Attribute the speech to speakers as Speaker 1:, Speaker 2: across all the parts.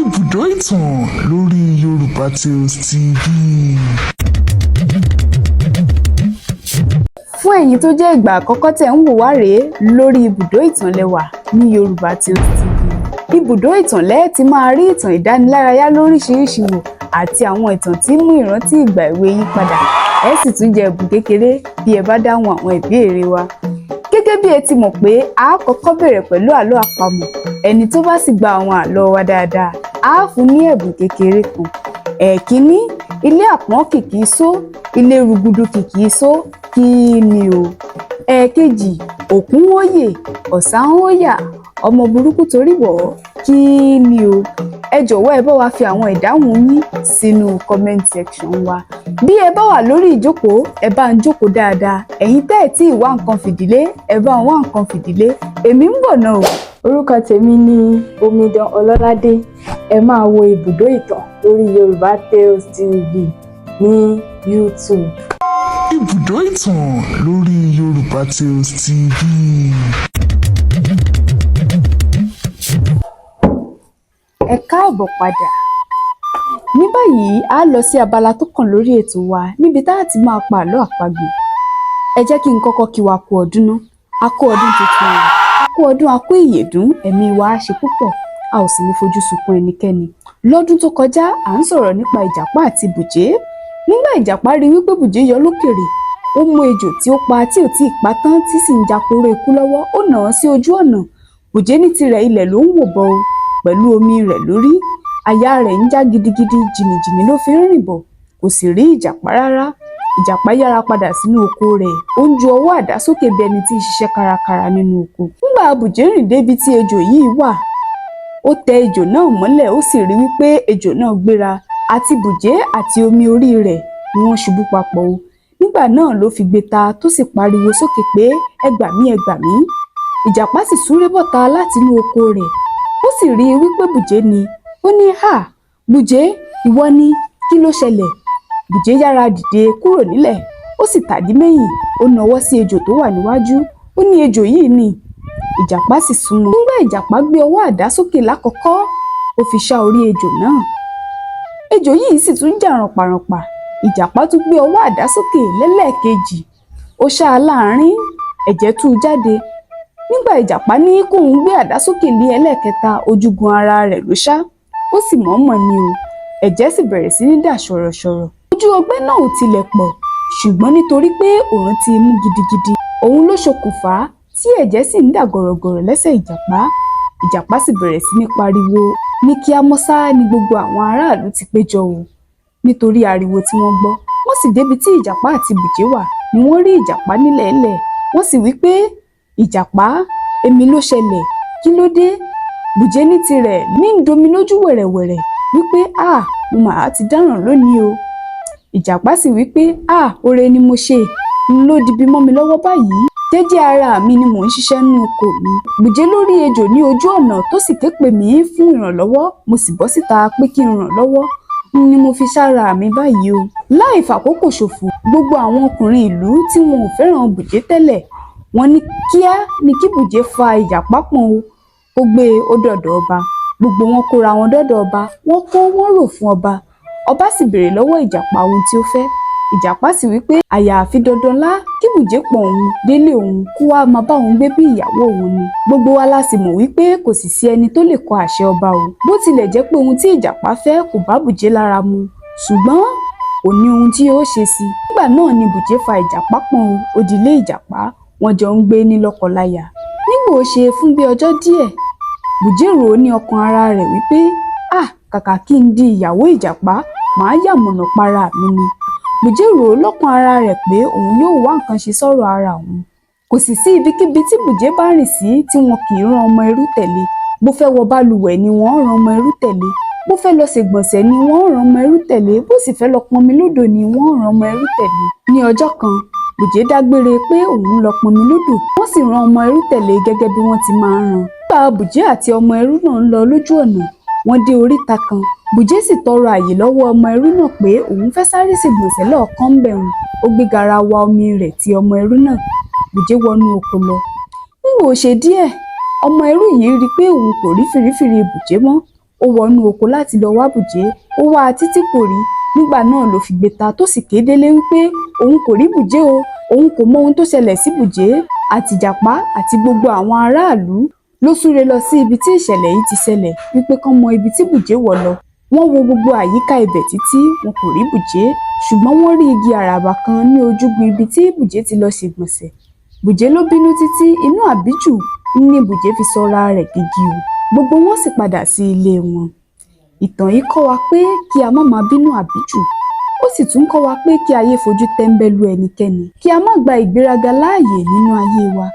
Speaker 1: Ibùdó ìtàn lórí Yorùbá Tales TV.
Speaker 2: Fún ẹ̀yin tó jẹ́ ìgbà àkọ́kọ́ tẹ̀ ń wò wá rèé lórí Ibùdó Ìtàn lẹ́wà ní Yorùbá Tales TV. Ibùdó Ìtàn lẹ́ẹ̀ ti máa rí ìtàn ìdánilárayá lóríṣiríṣi wò àti àwọn ìtàn tí ń mú ìrántí ìgbà èwe yín padà. Ẹ sì tún jẹ ẹ̀bùn kékeré bí ẹ bá dáhùn àwọn ìbéèrè wa. Gẹ́gẹ́ bí ẹ ti mọ̀ pé a á kọ́kọ́ bẹ̀rẹ̀ pẹ̀lú àlọ́ àpamọ̀, ẹni tó bá sì gba àwọn àlọ́ wa dáadáa, á fún ní ẹ̀bùn kékeré kan. Ẹ̀kíní, ilé àpọ́n kìkì só, ilé rúgúdù kìkì só, kí ni o? Ẹ̀ẹ̀kejì, òkun wóyè, ọ̀sà ń hóyà, ọmọ burúkú torí wọ̀ ọ́, kí ni o? Ẹ jọ̀wọ́, ẹ bá wa fi àwọn ìdáhùn yín sínú comment section wa. Bí ẹ bá wà lórí ìjókòó, ẹ bá ń jókòó dáadáa. Ẹ̀yin tẹ́ ẹ̀ tí ì wá nǹkan fìdílé, ẹ bá ń wá nǹkan fìdílé. Èmi ń bọ̀ náà o.
Speaker 3: Orúkọ tèmi ni Omidan Ọlọ́ládé. Ẹ máa wo Ibùdó Ìtàn lórí Yorùbá Tales TV ní YouTube.
Speaker 1: Ibùdó ìtàn lórí Yorùbá Tales TV.
Speaker 2: Ẹ káàbọ̀ padà. Ní báyìí, a lọ sí abala tó kàn lórí ètò wa níbi tá a ti máa pa àlọ́ àpagbè. Ẹ jẹ́ kí n kọ́kọ́ kí wa kú ọdún ná. A kú ọdún tuntun o. A kú ọdún, a kú ìyèdún, ẹ̀mí wa á ṣe púpọ̀, a ò sì ní fojú sunkún ẹnikẹ́ni. Lọ́dún tó kọjá, à ń sọ̀rọ̀ nípa Ìjàpá àti Bùjé. Nígbà Ìjàpá rí wípé Bùjé yọ lókèrè, ó mú ejò tí ó pa tí ò tíì pa tán tí sì ń japoró ikú lọ́wọ́, ó nà án sí ojú ọ̀nà. Bùjé ní tirẹ̀, ilẹ̀ ló ń wò bọ̀ o, pẹ̀lú omi rẹ̀ lórí. Àyà rẹ̀ ń já gidigidi, jìnnìjìnnì ló fi ń rìn bọ̀, kò sì rí Ìjàpá rárá. Ìjàpá yára padà sínú oko rẹ̀, ó ń ju ọwọ́ àdá sókè bí ẹni tí ń ṣiṣẹ́ kárakára nínú oko. Nígbà Bùjé rìn débi tí ejò yìí wà, ó tẹ ejò náà mọ́lẹ̀, ó sì rí wípé ejò náà gbéra, àti Bùjé àti omi orí rẹ̀ ni wọ́n ṣubú papọ̀ o. Nígbà náà ló fi gbé ta tó sì pariwo sókè pé ẹ gbà mí, ẹ gbà mí. Ìjàpá sì súré bọ́ta láti inú oko rẹ̀, ó sì rí i wípé Bùjé ni. Ó ní, "Hà, Bùjé, ìwọ ni, kí ló ṣẹlẹ̀?" Bùjé yára dìde kúrò nílẹ̀, ó sì tàdí mẹ́yìn, ó nawọ́ sí ejò tó wà níwájú, ó ní ejò yìí ni. Ìjàpá sì súnmọ́. Nígbà Ìjàpá gbé ọwọ́ àdá sókè lákọ̀ọ́kọ́, ó fi ṣá orí ejò náà. Ejò yìí sì tún jà rànpàrànpà. Ìjàpá tún gbé ọwọ́ àdá sókè lẹ́lẹ́ẹ̀kejì, ó ṣá a láàárín, ẹ̀jẹ̀ tú jáde. Nígbà Ìjàpá ní kóun gbé àdá sókè ní ẹlẹ́ẹ̀kẹta, ojúgun ara rẹ̀ ló ṣá, ó sì mọ̀ọ́mọ̀ ni o. Ẹ̀jẹ̀ sì bẹ̀rẹ̀ sí ní dà ṣọ̀rọ̀ṣọ̀rọ̀. Ojú ọgbẹ́ náà ò tilẹ̀ pọ̀, ṣùgbọ́n nítorí pé òòrùn ti mú gidigidi, òun ló ṣokùnfà tí ẹ̀jẹ̀ sì ń dà gọ̀rọ̀gọ̀rọ̀ lẹ́sẹ̀ Ìjàpá. Ìjàpá sì bẹ̀rẹ̀ sí ní pariwo. Ní kíá mọ́sá ni gbogbo àwọn aráàlú ti péjọ o, nítorí ariwo tí wọ́n gbọ́. Wọ́n sì débi tí Ìjàpá àti Bùjé wà ni wọ́n rí Ìjàpá nílẹ̀ẹ́lẹ̀. Wọ́n sì wí pé, "Ìjàpá, èmi ló ṣẹlẹ̀, kí ló dé?" Bùjé ní tirẹ̀ ní ń domi lójú wẹ̀rẹ̀wẹ̀rẹ̀ wípé, "À, mo mà ti dáràn lónìí o." Ìjàpá sì wí pé, "À, oore ni mo ṣe, n ló dibi mọ́ mi lọ́wọ́ báyìí. Jẹ́jẹ́ ara mi ni mò ń ṣiṣẹ́ nínú oko mi. Bùjé lórí ejò ní ojú ọ̀nà tó sì ké pè mí fún ìrànlọ́wọ́, mo sì bọ́ síta pé kí n ràn lọ́wọ́. Ni mo fi sára mi báyìí o." Láì fàkókò ṣòfò, gbogbo àwọn ọkùnrin ìlú tí wọn ò fẹ́ràn Bùjé tẹ́lẹ̀, wọ́n ní kíá ni kí Bùjé fa Ìjàpá pọ̀n o, kó gbé e ó dọ̀dọ̀ ọba. Gbogbo wọn kóra wọn dọ́dọ̀ ọba, wọ́n kó wọ́n rò fún ọba. Ọba sì béèrè lọ́wọ́ Ìjàpá ohun tí ó fẹ́. Ìjàpá sì wí pé àyàfi dandan lá kí Bùjé pọ̀n òun délé òun, kó wá máa bá òun gbé bí ìyàwó òun ni. Gbogbo wa la sì mọ̀ wípé kò sì sí ẹni tó lè kọ àṣẹ ọba o. Bó tilẹ̀ jẹ́ pé ohun tí Ìjàpá fẹ́ kò bá Bùjé lára mu, ṣùgbọ́n kò ní ohun tí yóò ṣe sí i. Nígbà náà ni Bùjé fa Ìjàpá pọ̀n o, ó dilé Ìjàpá, wọ́n jọ ń gbé ní lọ́kọláya. Nígbà ó ṣe fún bí ọjọ́ díẹ̀, Bùjé rò ó ní ọkàn ara rẹ̀ wípé, "À, kàkà kí n di ìyàwó Ìjàpá, màá yàmọ̀nà para mi ni." Bùjé rò ó lọ́kàn ara rẹ̀ pé òun yóò wá nǹkan ṣe sọ́rọ̀ ara òun. Kò sì sí ibikíbi tí Bùjé bá rìn sí tí wọn kì í rán ọmọ ẹrú tẹ̀lé. Bó fẹ́ wọ balùwẹ̀ ni wọ́n rán ọmọ ẹrú tẹ̀lé. Bó fẹ́ lọ ṣègbọ̀nsẹ̀ ni wọ́n rán ọmọ ẹrú tẹ̀lé. Bó sì fẹ́ lọ pọnmi lódò ni wọ́n rán ọmọ ẹrú tẹ̀lé. Ní ọjọ́ kan, Bùjé dágbére pé òun lọ pọnmi lódò, wọ́n sì rán ọmọ ẹrú tẹ̀lé gẹ́gẹ́ bí wọ́n ti máa ń rán. Nígbà Bùjé àti ọmọ ẹrú náà ń lọ lójú ọ̀nà, wọ́n dé oríta kan. Bùjé sì tọrọ àyè lọ́wọ́ ọmọ ẹrú náà pé òun fẹ́ sáré ṣègbọ̀nsẹ̀ lọ́ọ̀kan ń bẹ̀rùn. Ó gbé garawa omi rẹ̀ ti ọmọ ẹrú náà. Bùjé wọnú oko lọ. Nígbà ó ṣe díẹ̀, ọmọ ẹrú yìí rí i pé òun kò rí fìrífìrí Bùjé mọ́. Ó Ó wọnú oko láti lọ wá Bùjé, ó wá a títí kò rí. Nígbà náà ló fi gbé ta tó sì ké délé wípé òun kò rí Bùjé o, òun kò mọ ohun tó ṣẹlẹ̀ sí Bùjé. Àtìjàpá àti gbogbo àwọn aráàlú ló súré lọ sí ibi tí ìṣẹ̀lẹ̀ yìí ti ṣẹlẹ̀ wípé kán mọ ibi tí Bùjé wọ̀ lọ. Wọ́n wo gbogbo àyíká ibẹ̀ títí, wọn kò rí Bùjé, ṣùgbọ́n wọ́n rí igi àràbà kan ní ojúgun ibi tí Bùjé ti lọ ṣègbọ̀nsẹ̀. Bùjé ló bínú títí, inú àbíjù ní Bùjé fi sọra rẹ̀ digi o. Gbogbo wọn sì padà sí ilé wọn. Ìtàn yìí kọ́ wa pé kí a má máa bínú àbíjù. Ó sì tún kọ́ wa pé kí a yé fojú tẹ́ńbẹ́lú ẹnikẹ́ni, kí a má gba ìgbéraga láàyè nínú ayé wa.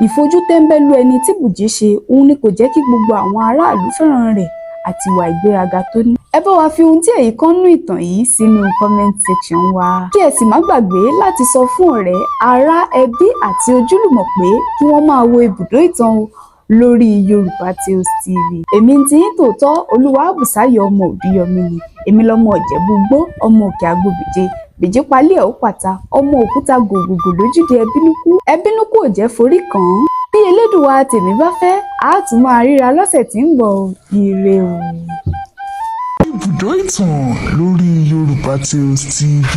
Speaker 2: Ìfojú tẹ́ńbẹ́lú ẹni tí Bùjé ṣe òun ni kò jẹ́ kí gbogbo àwọn aráàlú fẹ́ràn rẹ̀ àti ìwà ìgbéraga tó ní. Ẹ bá wa fi ohun tí ẹ̀yin kọ́ nínú ìtàn yìí sínú comment section wa. Kí ẹ sì má gbàgbé láti sọ fún ọ̀rẹ́, ará, ẹbí àti ojúlùmọ̀ pé kí wọ́n máa wo Ibùdó Ìtàn o lórí Yorùbá Tales TV. Èmi ń tiyín tòótọ́, Olúwabùsáyọ̀ ọmọ Òdúyọmí ni. Èmi lọmọ Ìjẹ̀bú-Igbó, ọmọ Òkè Àgbòbìje, bèjé palẹ̀ ẹ̀ ó pàtà, ọmọ òkúta gògògò lójúde ẹbínúkú, ẹbínúkú ò jẹ́ forí kàn án. Bí Elédùwà tèmi bá fẹ́, a á tún máa ríra lọ́sẹ̀ tí ń bọ̀ o. Ire o.
Speaker 1: Ibùdó ìtàn lórí Yorùbá Tales TV.